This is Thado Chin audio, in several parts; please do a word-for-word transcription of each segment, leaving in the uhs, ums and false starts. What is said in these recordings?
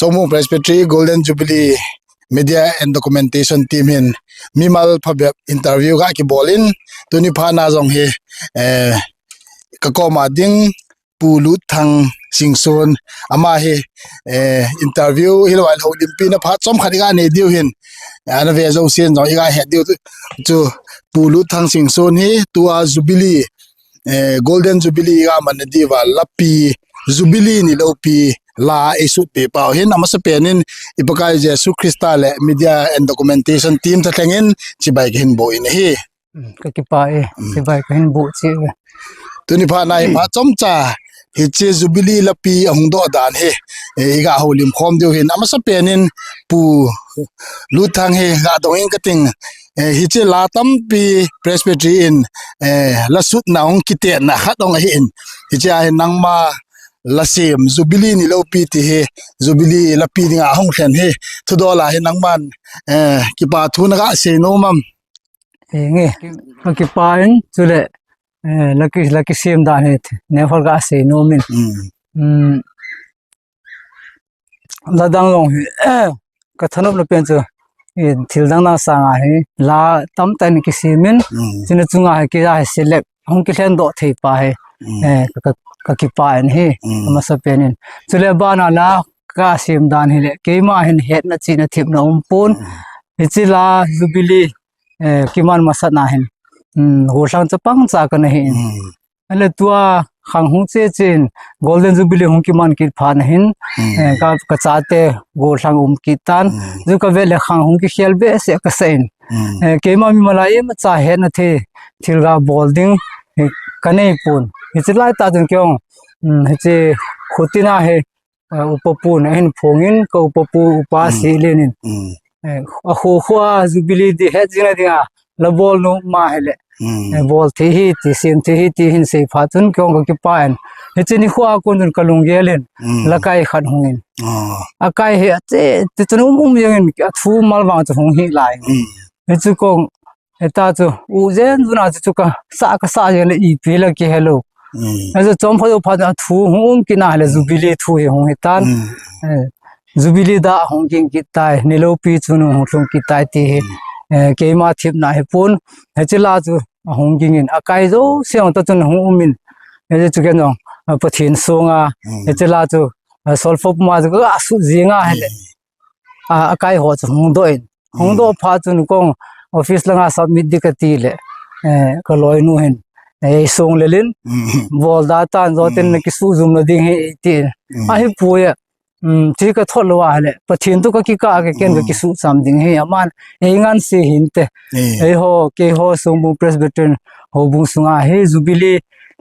Chongmung Presbytery Golden Jubilee Media and Documentation Team hin mimal phabep interview ga kibol in, tuni phat na jong hi, eh, ka koma ding Pu Lutthang Singson, ama hi, eh, interview hilou a houlimpi na phat chomkhat iga nei diu hin, ana ve jousen jong iga het diu chu Pu Lutthang Singson hi tua Jubilee, eh, Golden Jubilee iga man na diuva lapi, Jubilee ni lopi la eisut pe pau hin, amasa pen in i Pakai Jesu Christa le Media and Documentation Team thalheng in chibai kahin bol in ahi. Mm, ka kipah e, mm, chibai kahin bol cheh e. Tuni phat na hi phat chomcha hiche Jubilee lapi ahung doh dan hi, eh, iga houlim khom diu hin, amasa pen in Pu Lutthang hi ga dong in kating, eh, hiche la tampi Presbytery in, eh, la sutna hung kitetna khat hung ahi in, hiche a hin nangma la sem Jubilee ni lopi ti hi, Jubilee lapi dinga hung lhen hi, thudol a hi nangman, eh, kipa thu na ga sei nom am? Eh, nge, ka kipah in, chule, eh, la ki, la kisem dan hi, never ga sei nom in. Mm. Mm, la dang jong hi, eh, ka thanop na pen chu, eh, thil dang dang sanga hi, la tamtah in kisem in, mm, chuna chunga hi, kei a hi select, hung kilhen doh thei pa hi, mm, eh, ka, ka, ka kipah in hi, mm, amasa pen in. Chule bana la ka sem dan hi le, keima hin hetna chihna themna um pon, mm, hiche la Jubilee, eh, kiman masat na hin, mm, gollhang chapang cha kana hi in. Mm. Ale tua khang hung che chen, Golden Jubilee hung kiman kit phat na hin, mm, eh, ka, ka chate gollhang um kit tan. Mm. Ju ka ve le khang hung kikhel behseh kasa in. Mm. Eh, keima mimal a imacha hetna thei thil ga bol ding, eh, ka nei pon. Hiche lai tah chun kei jong, mm, hiche khutina hi, eh, upa pu na hin phong in, ka upa pu, upa, mm, Selen in. Mm. Eh, akhu khu a Jubilee di het jing na dinga la bol nom ahile. Mm. Eh, bol thei hi ti, sem thei hi ti hin sei phat chun kei jong ka kipah in. Hiche nikho a kon chun ka lunggel in, mm, la kai khat hung in. Oh. A kai hi ache, ti chun um um jeng in, athu mal vang chu hung hi lai. Mm. Hichu kong, heta chu, u jen jun a chu, chu kasa, kasa jeng le ipi la kihe lou. Mm. Hichu chom phat jou phat a thu hung um kit na le, mm, Jubilee thu hi hung hi tan. Mm. Eh, Jubilee da hung ging kit tai, ni lopi chu nu hung lhung kit tai ti hi. Mm. Eh, keima themna hi pon, hiche la chu ahung ging in, akai jouse jong ta chun hung um in. Hichu kei jong, eh, Pathen sunga, mm, hiche la chu, eh, solfa puma chu ka sut jing ahile. Mm. A, akai ho chu hung doh in. Hung, mm, doh phat chun kong office langa submit di kati le, eh, ka loinu hin, eh, song lel in, mm, bol da tan, joten, mm, na kisuh jum na ding hi, tin. Mm. Ahipoi a, mm, ti ka thot lou ahile, Pathen toh ka kikah a, kei ken ka, mm, kisuh cham ding hi, aman, ei ngansi hinte. Eh. Eiho, keiho, Songbung Presbyterian, houbung sunga hi, Jubilee,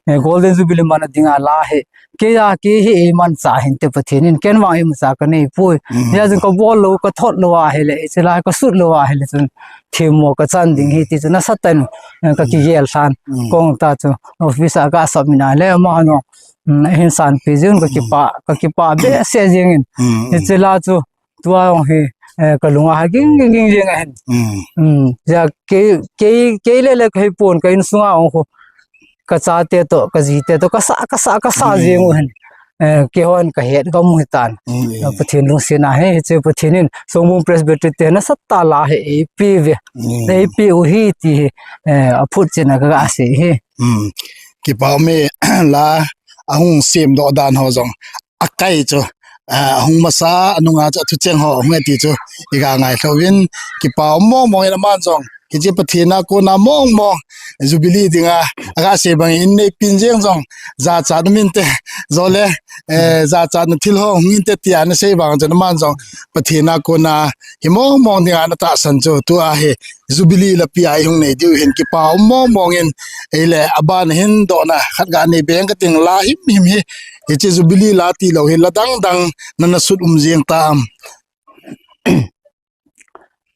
eh, Golden Jubilee man a dinga la hi. Kei a, kei hi eimanchah hinte Pathen in, ken vang imacha ka nei poi. Mm. Hijeh chun ka bol lou, ka thot lou ahile, hiche la ka sut lou ahile chun themmo ka chan ding hi, mm, ti chu nasatah in, eh, ka, mm, kigel lhan. Mm. Kong ta chu office a ka submit a le, amaho, mm, ahin sanpeh jeng in ka, mm, kipah, ka kipah behseh jeng in. Mm. Hiche la chu tua jong hi, eh, ka lunga ha ging, ging, ging, ging ahin. Mm. Mm, ja, kei, kei, kei le le ka hi pon, ka insunga jong khu, ka chate toh, ka jite toh, kasa, kasa, kasa, mm, jeng u hin. Eh, keihon ka het gam u hitan. Mm. Eh, Pathen lungset na hi, hiche Pathen in, Songbung Presbytery te nasatah la hi eipe uve. Mm. Eipe u hi ti hi, eh, aphutchetna ka, ka sei hi. Mm. Kipah ume, la, ahung semdoh dan ho jong. Akai chu, ah, ahung masa, anunga chu athucheng ho, ahung e ti chu, iga ngailhou vin, kipah um mong mong in aman jong, hiche Pathen a kona mong mong, Jubilee dinga, aga sei bang in nei pin jeng jong, jachat na min te, jole, eh, jachat na thil ho, hung in te tia na sei bang chun aman jong, Pathen a kona, hi mong mong dinga na tahsan chu, tua hi, Jubilee lapi a ihung nei diu hin kipah um mong mong in, eile aban hin dohna khat ga nei beng kating la him him hi, hiche Jubilee la tilou hi la dang dang nana sut um jeng tam.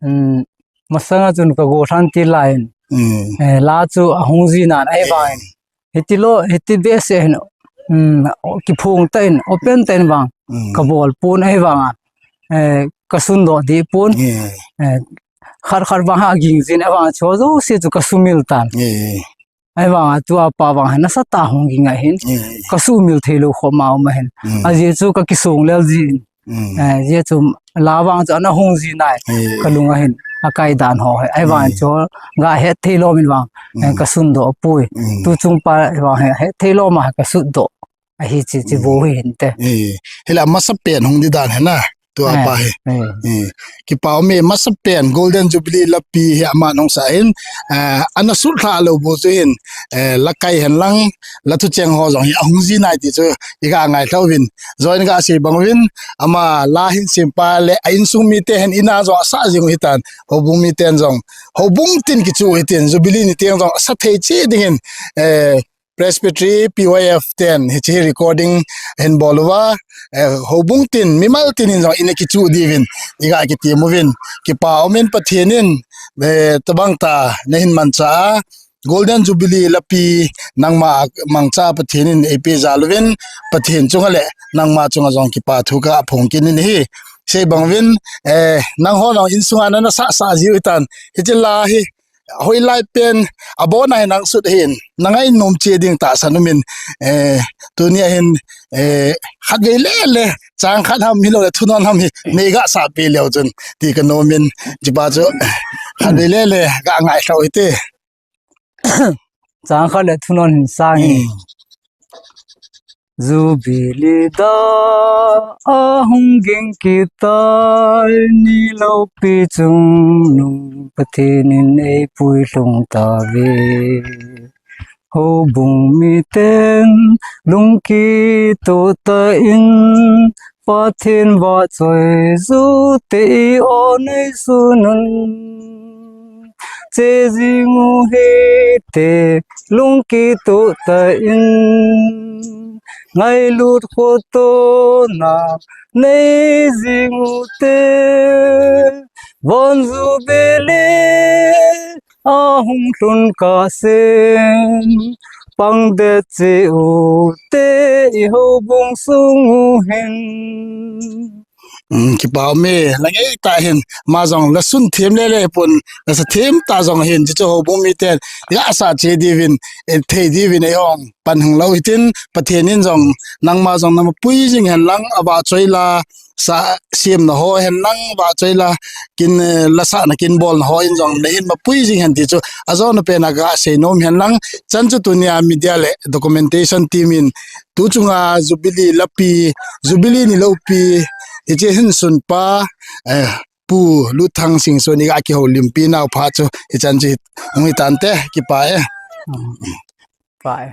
Um, masanga chun ka gollhang til lai in, mm, eh, la chu ahung ji nan ahivangin. Eh. Hiti lou, hiti behseh hin, um, kiphong tah in, open tah in vang, mm, ka bol pon ahivanga, eh, ka sundoh deh pon, eh, eh, khat khat vang ha ging jin, ahivang chu jouse chu ka sumil tan. Eh. Ahivanga tua pa vang hin nasatah hung ging ahin, eh, ka sumil thei lou khop ma um ahin. Mm. Ajeh chu ka kisong lel jin. Mm. Eh, zia chu la vang chu ana hung ji nai. Eh. Ka lung a hin akai dan ho hi. Ahivang Mm. chu ga het thei lom in vang, eh, Mm. ka sun doh pui. Mm. Tu chung pa vang hi het thei lom a ka sut doh. Ahi chi chi Mm. vo hi hinte. Eh, hila masa pen hung di dan hi na. Tua Eh, pa hi. eh. Eh, kipa um e, masa pen Golden Jubilee lapi hi ama nung sa hin, eh, ana sut lha lo bu chu hin, eh, la kai hen lang, la thu cheng ho jong hi ahung ji nai ti chu i ga ngai thau vin. Join ga sei bang vin, ama la hin sim pa le a insung mite hin ina jong asa jing u hitan, houbung miten jong. Houbung tin kichu hitin, Jubilee ni teng jong asa thei chi ding hin, eh, Presbytery P Y F ten, hichi hi recording hin bol uva, eh, houbung tin, mimal tin hin jong ina kichu diuvin, i ga kiti mu vin, kipa um in Pathen in, eh, tabang ta, na hin mancha a, Golden Jubilee lapi, nangma mangcha Pathen in eipe jal uvin, Pathen chunga le, nangma chunga jong kipa thu ka phong kin in hi, sei bang vin, eh, nang ho nang insunga na na sa sa ji u tan, hichi la hi, hoilai pen, abon a hin nang sut hin, na ngai nom che ding tahsan um in, eh, tuni a hin, eh, khat vei le le, chang khat ham hi lo le, thunon ham hi, nei ga sa pe leu chun, ti ka nom in, chi pa chu, khat vei le le, ga ngai thau hite. Chang khat le thunon hin sang hi. Hmm. Jubilee da ahung ging kitai ni lopi chungnung Pathen in eipui lhung tauve. Houbung miten lungkitoh tah in Pathen vahchoi jouse i-o neisun un. Che jing u hite lungkitoh tah in, ngailut khotona nei jing u te, von Jubilee ahung lhun kah sen, pang det cheh u te i houbung sung u hin. Hmm, kipa um e, la ngei tah hin, ama jong la sun them le le pon, la sa them tah jong hin, chi chu houbung miten, i ga sa che diuvin, eh, thei diuvin eihon pan hung lou hitin, Pathen in jong, nangma jong na mapui jing hen lang, avahchoi la, sa sem na ho hen lang, vahchoi la, kin, eh, la sa na kin bol na ho in jong, na hin mapui jing hen ti chu, ajo na pen a ga sei nom hen lang, chan chu tuni a media le documentation team in, tu chunga Jubilee lapi, Jubilee ni lopi, hichi hin sun pa, eh, Pu Luthang Singson i ga kihoulimpi nau phat chu, hichan chu, hung hi tante, kipa e. Kipa e.